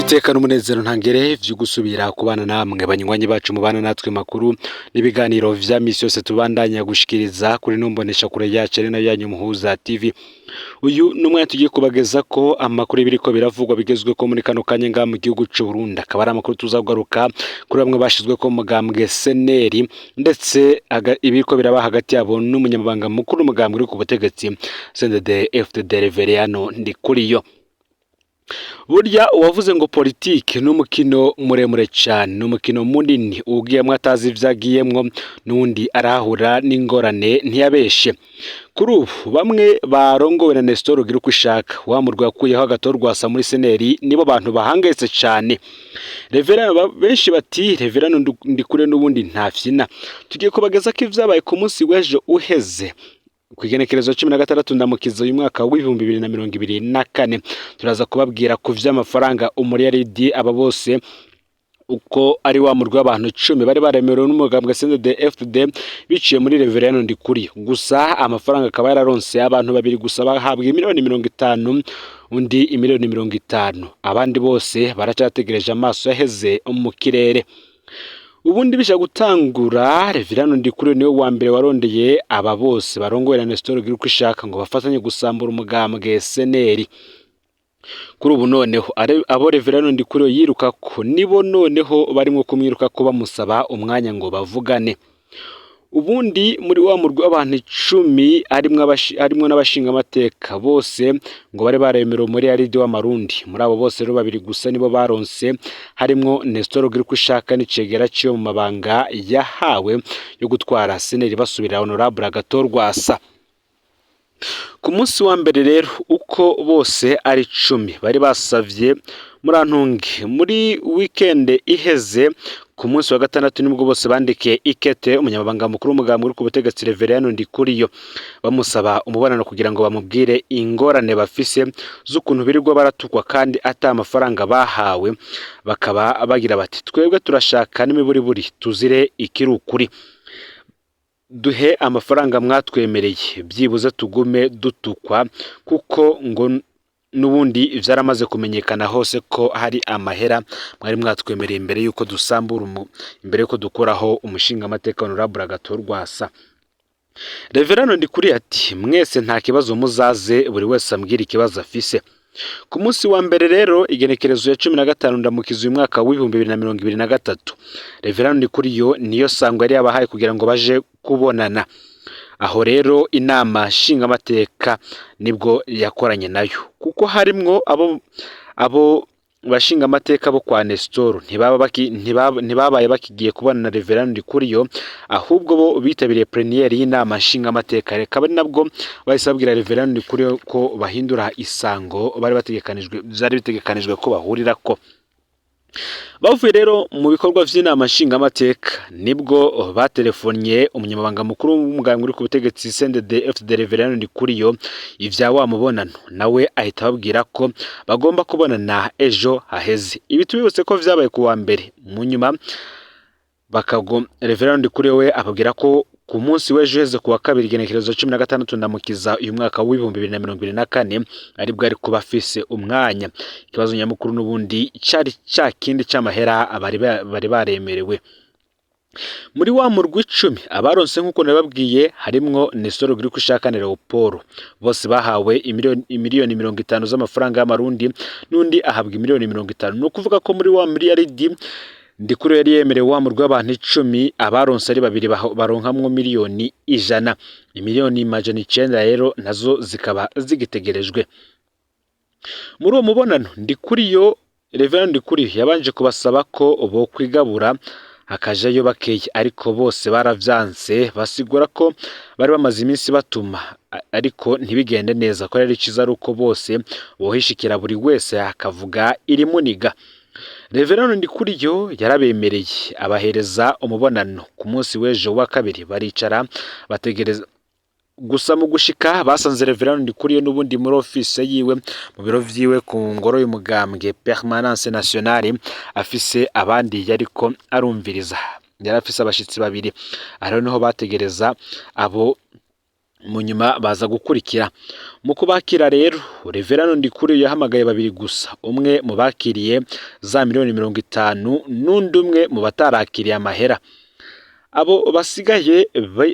Niteka n'umunezero ntangere vyo gusubira kubana namwe banywanyi bacu mubana natwe makuru n'ibiganiro vya misi yose tubandanya gushikiriza kuri numbonesha kure yacu ari nayo yanyu Muhuza TV. Uyu ni umwanya tugiye kubageza ko amakuru y'ibiriko biravugwa bigezwe ko muri kano kanya ngaha mu gihugu c'u Burundi, akaba ari amakuru tuzagaruka kuri bamwe bashizwe ko mugambwe CNL, ndetse ibiriko biraba hagati yabo n'umunyamabanga mukuru w'umugambwe uri ku butegetsi CNDD FDD Reveriyano Ndikuriyo. Burya uwavuze ngo politike ni umukino muremure cyane, ni umukino munini, uwugiyemwo atazi ivyo agiyemwo n'uwundi arahura n'ingorane, ntiyabeshe. Kuri ubu bamwe barongowe na Nestor Ugirukwishaka, wa murwi yakuyeho agatorwasa muri CNL, nibo bantu bahangayitse cyane. Reverano, benshi bati Reverano Ndikuriyo n'ubundi ntafyina. Tugiye kubageza ko ivyabaye ku munsi w'ejo uheze kw'igenekerezo 16 Ndamukiza uyu mwaka w'2024. Turaza kubabwira ku vy'amafaranga umuriyaridi aba bose uko ari wa murwi w'abantu 10 bari baremerewe n'umugambwe CNDD FDD biciye muri Reverendo Ndikuriyo, gusa amafaranga akaba yararonse abantu babiri gusa, bahabwa 50 miliyoni, undi 50 miliyoni, abandi bose baracyategereje, amaso yaheze mu kirere. Ubundi bisha gutangura, Reverendo Ndikuriyo niwe wa mbere warondeye aba bose barongowe na Nestor Ugirukwishaka ngo bafatanye gusambura umugambwe CNL. Kuri ubu noneho abo Reverendo Ndikuriyo yiruka ko nibo noneho barimo kumwiruka ko bamusaba umwanya ngo bavugane. Ubundi muri wa murwi w'abantu 10 harimwo n'abashingamateka bose ngo bari baremerewe umuriyaridi w'amarundi, muri abo bose rero babiri gusa nibo baronse, harimwo Nestor Ugirukwishaka n'icegera ciwe mu mabanga yahawe yo gutwara CNL basubirira Honorable Agathon Rwasa. Ku munsi wa mbere rero uko bose ari 10 bari basavye, murantunge, muri weekend iheze ku munsi wa gatandatu nibwo bose bandikiye ikete umunyamabanga mukuru w'umugambwe uri ku butegetsi Reveriyano Ndikuriyo, bamusaba umubonano kugira ngo bamubwire ingorane bafise z'ukuntu birirwa baratukwa kandi ata amafaranga bahawe. Bakaba bagira bati: "Twebwe turashaka n'imiburiburi tuzire ikiri ukuri, duhe amafaranga mwatwemereye, byibuze tugume dutukwa," kuko ngo n'ubundi vyaramaze kumenyekana hose ko hari amahera mwari mwatwemereye imbere yuko dusambura, imbere yuko dukuraho umushingamateka Honorable Agathon Rwasa. Reverano Ndikuriyo ati: "Mwese nta kibazo, muzaze, buri wese ambwira ikibazo afise." Ku munsi wa mbere rero, igenekerezo ya 15 Ndamukiza uyu mwaka w'2023, Reverano Ndikuriyo niyo sango yari yabahaye kugira ngo baje kubonana. Aho rero inama nshingamateka nibwo yakoranye nayo, kuko harimwo abo bashingamateka bo kwa Nestor ntibabaye bakigiye kubona na Reverend Ndikuriyo, ahubwo bo bitabiriye plénière y'inama nshingamateka. Reka ari nabwo bahise babwira Reverend Ndikuriyo ko bahindura isango bari bategekanijwe, vyari bitegekanijwe ko bahurirako. Bavuye rero mu bikorwa vy'inama nshingamateka, nibwo batelefonye umunyamabanga mukuru w'umugambwe uri ku butegetsi CNDD FDD Reverend Ndikuriyo ivya wa mubonano, nawe ahita ababwira ko bagomba kubonana ejo haheze. Ibi tubibutse ko vyabaye ku wa mbere. Mu nyuma bakago Reverend Ndikuriyo we ababwira ko ku munsi w'ejo uheze ku wa kabiri, igenekerezo 16 Ndamukiza uyu mwaka w'2024, aribwo ari kuba afise umwanya. Ikibazo nyamukuru n'ubundi cari ca kindi c'amahera bari baremerewe. Muri wa murwi 10 abaronse, nk'uko nababwiye, harimwo Nestor Ugirikushaka na Leopold, bose bahawe 50 miliyoni z'amafaranga y'amarundi, n'undi ahabwa 50 miliyoni. Ni ukuvuga ko muri wa miliyaridi Ndikuriyo yari yemerewe wa murwi w'abantu 10, abaronse ari babiri, baronkamwo 100 miliyoni, 900 miliyoni rero nazo zikaba zigitegerejwe. Muri uwo mubonano Ndikuriyo, Reverend Ndikuriyo yabanje kubasaba ko bokwigabura hakajayo bakeya, ariko bose baravyanse, basigura ko bari bamaze iminsi batuma ariko ntibigende neza, ko rero iciza ari uko bose bohishikira, buri wese akavuga irimuniga. Reverend Ndikuriyo yarabemereye, abahereza umubonano ku munsi w'ejo wa kabiri, baricara bategereza. Gusa mu gushika basanze Reverend Ndikuriyo n'ubundi muri office yiwe, mu biro vyiwe ku ngoro y'umugambwe Permanence Nationale, afise abandi yariko arumviriza, yari afise abashitsi babiri. Aho niho bategereza abo. Mu nyuma baza gukurikira. Mu kubakira rero, Reverano Ndikuriyo yahamagaye babiri gusa, umwe mu bakiriye za miliyoni 50 n'undi umwe mu batarakiriye amahera. Abo basigaye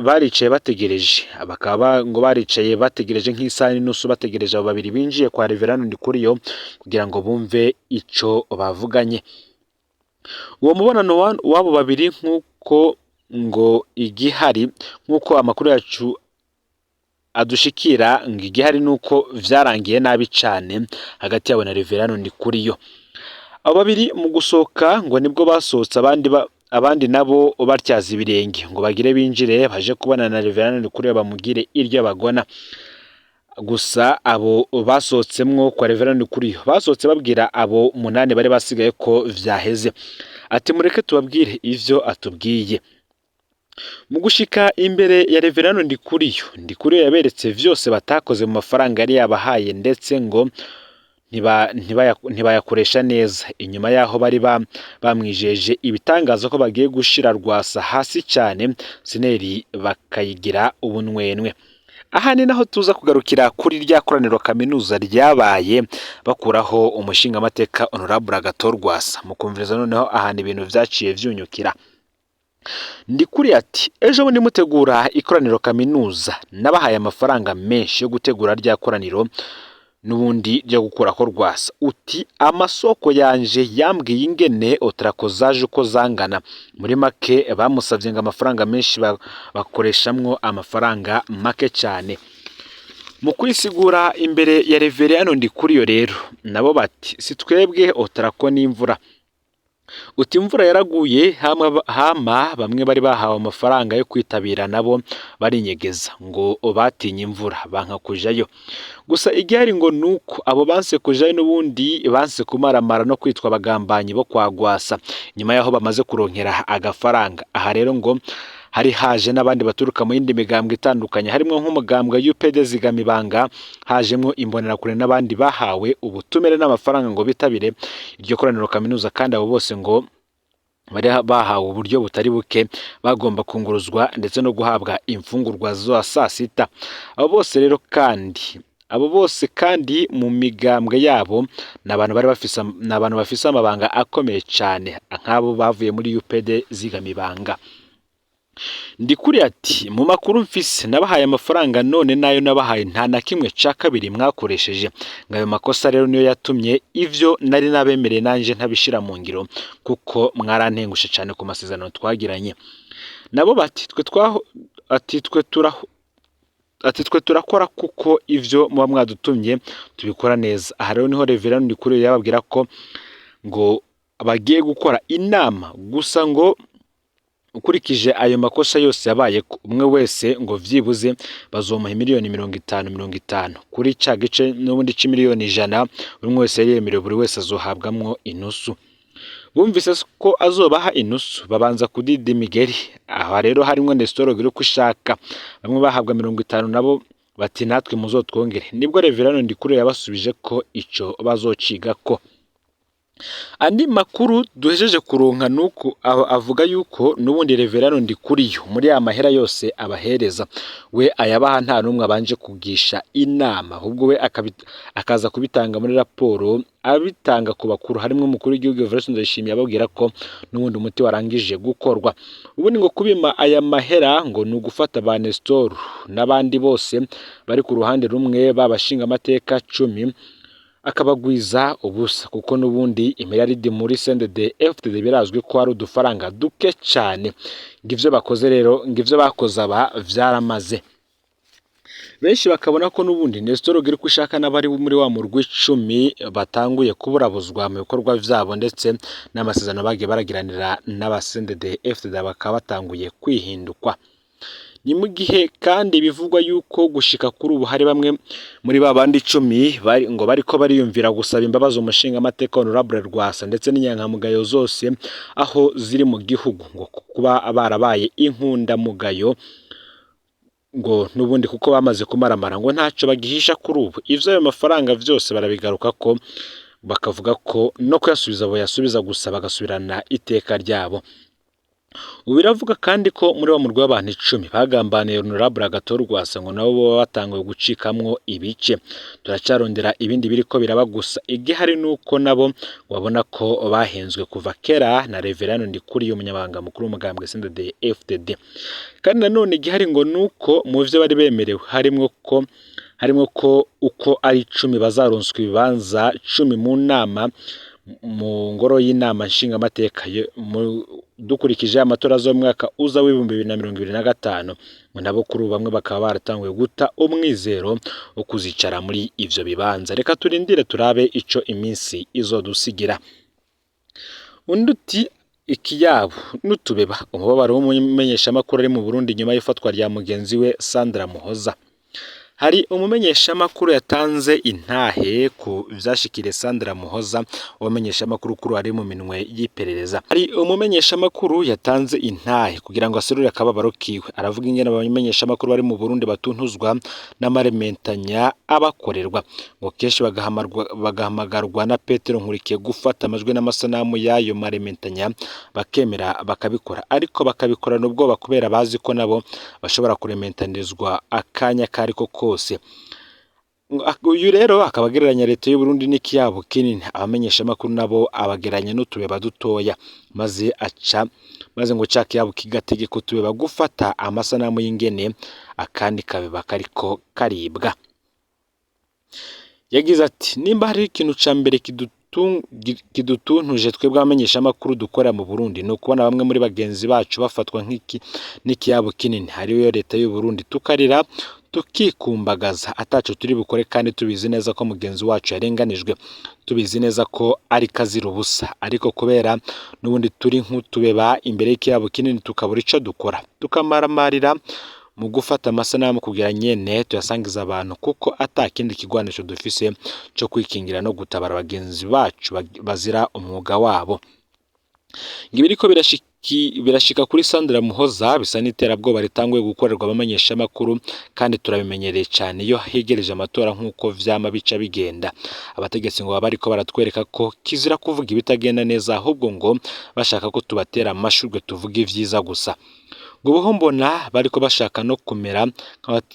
baricaye bategereje, bakaba ngo baricaye bategereje nk'isaha n'inusu, bategereje abo babiri binjiye kwa Reverano Ndikuriyo kugira ngo bumve ico bavuganye. Uwo mubonano w'abo babiri, nk'uko ngo igihari, nk'uko amakuru yacu adushikira, ngo igihari nuko vyarangiye nabi cane hagati yabo na Reverano Ndikuriyo. Abo babiri mu gusohoka ngo nibwo basohotse, abandi nabo batyaza ibirenge ngo bagire binjire baje kubonana na Reverano Ndikuriyo bamugire iryo bagona. Gusa abo basohotsemwo kwa Reverano Ndikuriyo basohotse babwira abo umunani bari basigaye ko vyaheze, ati mureke tubabwire ivyo atubwiye. Mu gushika imbere ya Reverano Ndikuriyo, Ndikuriyo yaberetse vyose batakoze mu mafaranga yari yabahaye, ndetse ngo ntibayakoresha neza. Inyuma yaho bari bamwijeje ibitangaza ko bagiye gushira Rwasa hasi cyane, CNL bakayigira ubunwenwe. Aha ni naho tuza kugarukira kuri rya koraniro kaminuza ryabaye bakuraho umushingamateka Honorable Agathon Rwasa. Mukumviriza noneho ahantu ibintu vyaciye vyunyukira. Ndikuri ati ejo bundi mutegura ikoraniro kaminuza nabahaye amafaranga menshi yo gutegura rya koraniro n'ubundi ryo gukurako Rwasa. Uti amasoko yanje yambwiye ingene Otraco zaje uko zangana. Muri make bamusavye ngo amafaranga menshi bakoreshamwo amafaranga make cyane. Mu kwisigura imbere ya Reveriyano Ndikuriyo rero, nabo bati si twebwe, Otraco n'imvura. Uti imvura yaraguye hama bamwe bari bahawe amafaranga yo kwitabira nabo barinyegeza ngo batinye imvura banka kujayo. Gusa igihari ngo nuko abo banse kujayo n'ubundi banse kumaramara no kwitwa abagambanyi bo kwa Rwasa nyuma y'aho bamaze kuronkera agafaranga. Aha rero ngo hari haje n'abandi baturuka mu yindi migambwe itandukanye, harimo nk'umugambwe UPD Zigamibanga, hajemwo imbonerakure n'abandi bahawe ubutumire n'amafaranga ngo bitabire iryo koraniro kaminuza. Kandi abo bose ngo bari bahawe uburyo butari buke, bagomba kunguruzwa ndetse no guhabwa imfungurwa za saa sita. Abo bose kandi mu migambwe yabo ni abantu bari bafise, ni abantu bafise amabanga akomeye cyane, nk'abo bavuye muri UPD Zigamibanga. Ndikuri ati mu makuru mfise nabahaye amafaranga, none nayo nabahaye nta na kimwe ca kabiri mwakoresheje. Ngo ayo makosa rero niyo yatumye ivyo nari nabemereye nanje ntabishira mu ngiro, kuko mwarantengushe cyane ku masezerano twagiranye. Nabo bati twe twaho, ati twe turakora kuko ivyo muba mwadutumye tubikora neza. Aha rero niho Reverend Ndikuriyo yababwira ko ngo bagiye gukora inama. Gusa ngo ukurikije ayo makosa yose yabaye, umwe wese ngo vyibuze bazomuha miliyoni 50 50 kuri ca gice n'ubundi c'imiliyoni 100 buri umwe wese yari yemerewe, buri wese azohabwamwo inusu. Bumvise ko azobaha inusu babanza kudida imigeri. Aha rero harimwo Nestor Girukushaka, bamwe bahabwa 50 nabo bati natwe muzotwongere. Nibwo Reverend Ndikuriyo yabasubije ko ico bazocigako. Andi makuru duhejeje kuronka nuko avuga yuko n'ubundi Reverend Ndikuriyo muri ya mahera yose abahereza, we ayabaha nta n'umwe abanje kugisha inama, ahubwo we akaza kubitanga muri raporo, abitanga ku bakuru harimo umukuru w'igihugu Evariste Ndayishimiye, ababwira ko n'ubundi umuti warangije gukorwa. Ubundi ngo kubima aya mahera ngo ni ugufata ba Nestor n'abandi bose bari ku ruhande rumwe b'abashinga amateka 10 akabagwiza ubusa, kuko n'ubundi imiliyaridi muri CNDD FDD birazwi ko ari udufaranga duke cyane. Ngo ivyo bakoze rero, ngo ivyo bakoze aba vyaramaze. Benshi bakabona ko n'ubundi Nestor Girikushaka n'abari muri wa murwi 10 batanguye kuburabuzwa mu bikorwa vyabo, ndetse n'amasezerano bagiye baragiranira n'aba CNDD FDD bakaba batanguye kwihindukwa. Ni mu gihe kandi bivugwa yuko gushika kuri ubu hari bamwe muri ba bandi 10 bari ngo bariko bariyumvira gusaba imbabazi umushingamateka Honorable Rwasa ndetse n'inyankamugayo zose aho ziri mu gihugu, ngo kuba barabaye inkundamugayo, ngo n'ubundi kuko bamaze kumaramara ngo ntacyo bagihisha kuri ubu. Ivyo ayo mafaranga vyose barabigaruka ko bakavuga ko no kuyasubiza boyasubiza, gusa bagasubirana iteka ryabo. Ubu biravuga kandi ko muri wa murwi w'abantu 10 bagambaniye Honorable Agathon Rwasa ngo nabo boba batanguye gucikamwo ibice. Turacarondera ibindi biriko biraba, gusa igihari nuko nabo babona ko bahenzwe kuva kera na Reverend Ndikuriyo, umunyamabanga mukuru w'umugambwe CNDD FDD. Kandi nanone igihari ngo nuko mu vyo bari bemerewe harimwo ko uko ari 10 bazaronswa ibibanza 10 mu nama, mu ngoro y'inama nshingamateka, dukurikije amatora z'umwaka uza w'2025. Ngo nabo kuri ubu bamwe bakaba baratanguye guta umwizero wo kuzicara muri ivyo bibanza. Reka turindire turabe ico iminsi izodusigira. Undi uti ikiyabo n'utubeba, umubabaro w'umumenyeshamakuru ari mu Burundi nyuma y'ifatwa rya mugenzi we Sandra Muhoza. Hari umumenyeshamakuru yatanze intahe ku vyashikiriye Sandra Muhoza, uwamenyeshamakuru kuri ari mu minwe y'iperereza. Hari umumenyeshamakuru yatanze intahe kugira ngo aserure akababaro kiwe, aravuga ingene abamenyeshamakuru bari mu Burundi batuntuzwa n'amarementanya abakorerwa, ngo kenshi bagahamagarwa na Petero Nkurikiye gufata amajwi n'amasanamu y'ayo marementanya, bakemera bakabikora, ariko bakabikorana ubwoba kubera bazi ko nabo bashobora kurementaниrizwa akanya kariko kose. Uyu rero akaba agereranya leta y'u Burundi n'ikiyabo kinini, abamenyeshamakuru nabo abagereranya n'utubeba dutoya, maze aca maze ngo ca kiyabo kigategeka utubeba gufata amasanamu y'ingene akandi kabeba kariko karibwa. Yagize ati nimba hari ikintu ca mbere kidutuntuje twebwe abamenyeshamakuru dukorera mu Burundi, ni ukubona bamwe muri bagenzi bacu bafatwa nk'iki n'ikiyabo kinini hariyo leta y'u Burundi, tukarira tukikumbagaza ataco turi bukore, kandi tubizi neza ko mugenzi wacu yarenganijwe, tubizi neza ko ari kazira ubusa, ariko kubera n'ubundi turi nk'utubeba imbere y'ikiyabo kinini tukabura ico dukora, tukamaramarira mu gufata amasanamu kugira nyene tuyasangiza abantu, kuko ata kindi kigwanisho dufise co kwikingira no gutabara bagenzi bacu bazira umwuga wabo. Ngo ibiriko birashika kuri Sandra Muhoza bisa n'iterabwoba ritanguye gukorerwa abamenyeshamakuru, kandi turabimenyereye cyane iyo hegereje amatora nk'uko vyama bica bigenda. Abategetsi ngo baba bariko baratwereka ko kizira kuvuga ibitagenda neza, ahubwo ngo bashaka ko tubatera amashurwe tuvuga ivyiza gusa. Ngo ubuho mbona bariko bashaka no kumera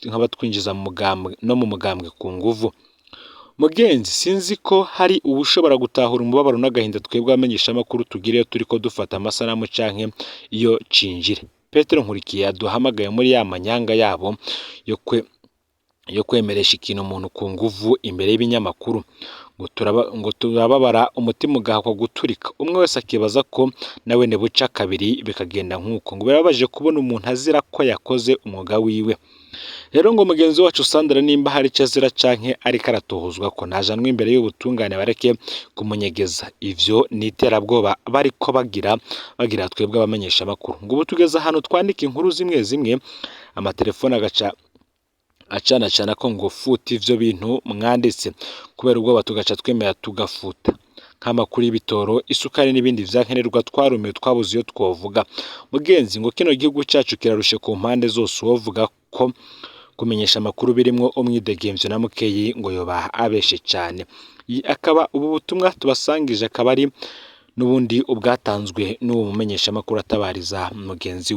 nk'abatwinjiza mu mugambwe no mu mugambwe ku nguvu. Mugenzi, sinzi ko hari uwushobora gutahura umubabaro n'agahinda twebwe abamenyeshamakuru tugira iyo turiko dufata amasanamu canke iyo cinjire Petero Nkurikiye yaduhamagaye muri ya manyanga yabo yo kwemeresha ikintu umuntu ku nguvu imbere y'ibinyamakuru. Ngo turababara umutima ugahakwa guturika, umwe wese akibaza ko nawe buca kabiri bikagenda nk'uko. Ngo birababaje kubona umuntu azira ko yakoze umwuga wiwe. Rero ngo mugenzi wacu Sandra nimba hari icyo azira canke ariko aratohozwa ko najanwe imbere y'ubutungane, bareke kumunyegeza. Ivyo ni iterabwoba bariko bagira twebwe abamenyeshamakuru. Ngo ubu tugeze ahantu twandika inkuru zimwe zimwe, amatelefone agaca acanacana ko ngo futa ivyo bintu mwanditse, kubera ubwoba tugaca twemera tugafuta nk'amakuru y'ibitoro, isukari n'ibindi vyankenerwa. Twarumiwe, twabuze iyo twovuga. Mugenzi, ngo kino gihugu cacu kirarushe ku mpande zose. Uwovuga ko kumenyesha amakuru birimwo umwidegemvyo na mukeyi ngo yoba abeshe cane. Iyi akaba ubu butumwa tubasangije akaba ari n'ubundi ubwatanzwe n'uwo mumenyeshamakuru atabariza mugenzi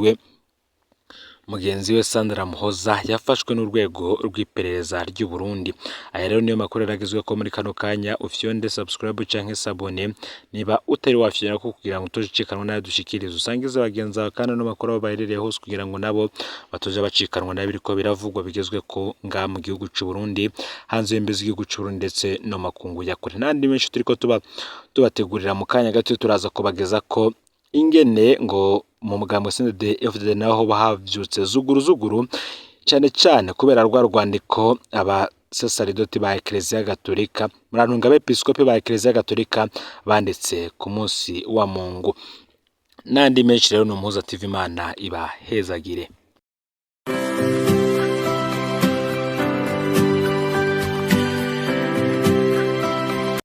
we Sandra Muhoza yafashwe n'urwego rw'iperereza ry'u Burundi. Aya rero niyo makuru yaragezwe ko muri kano kanya. Ufyonde subscribe canke s'abonner niba utari wafyonda ko kugira ngo utoje nayo dushikirize, usangize bagenzi bawe kandi no makuru aho baherereye hose, kugira ngo nabo batoje bacikanwa nayo biriko biravugwa bigezwe ko nga mu gihugu c'u Burundi, hanze y'imbibe z'igihugu c'u Burundi, ndetse no makungu ya kure n'andi menshi turiko tuba tubategurira. Mu kanya gato turaza kubageza ko ingene ngo mu mugambwe CNDD FDD naho bahavyutse zuguru zuguru, cyane cyane kubera rwa rwandiko abasasaridoti ba Eklezia Gatolika, murantunga, abepiskopi ba Eklezia Gatolika banditse ku munsi wa Mungu n'andi menshi. Rero ni Umuhuza TV, Imana ibahezagire.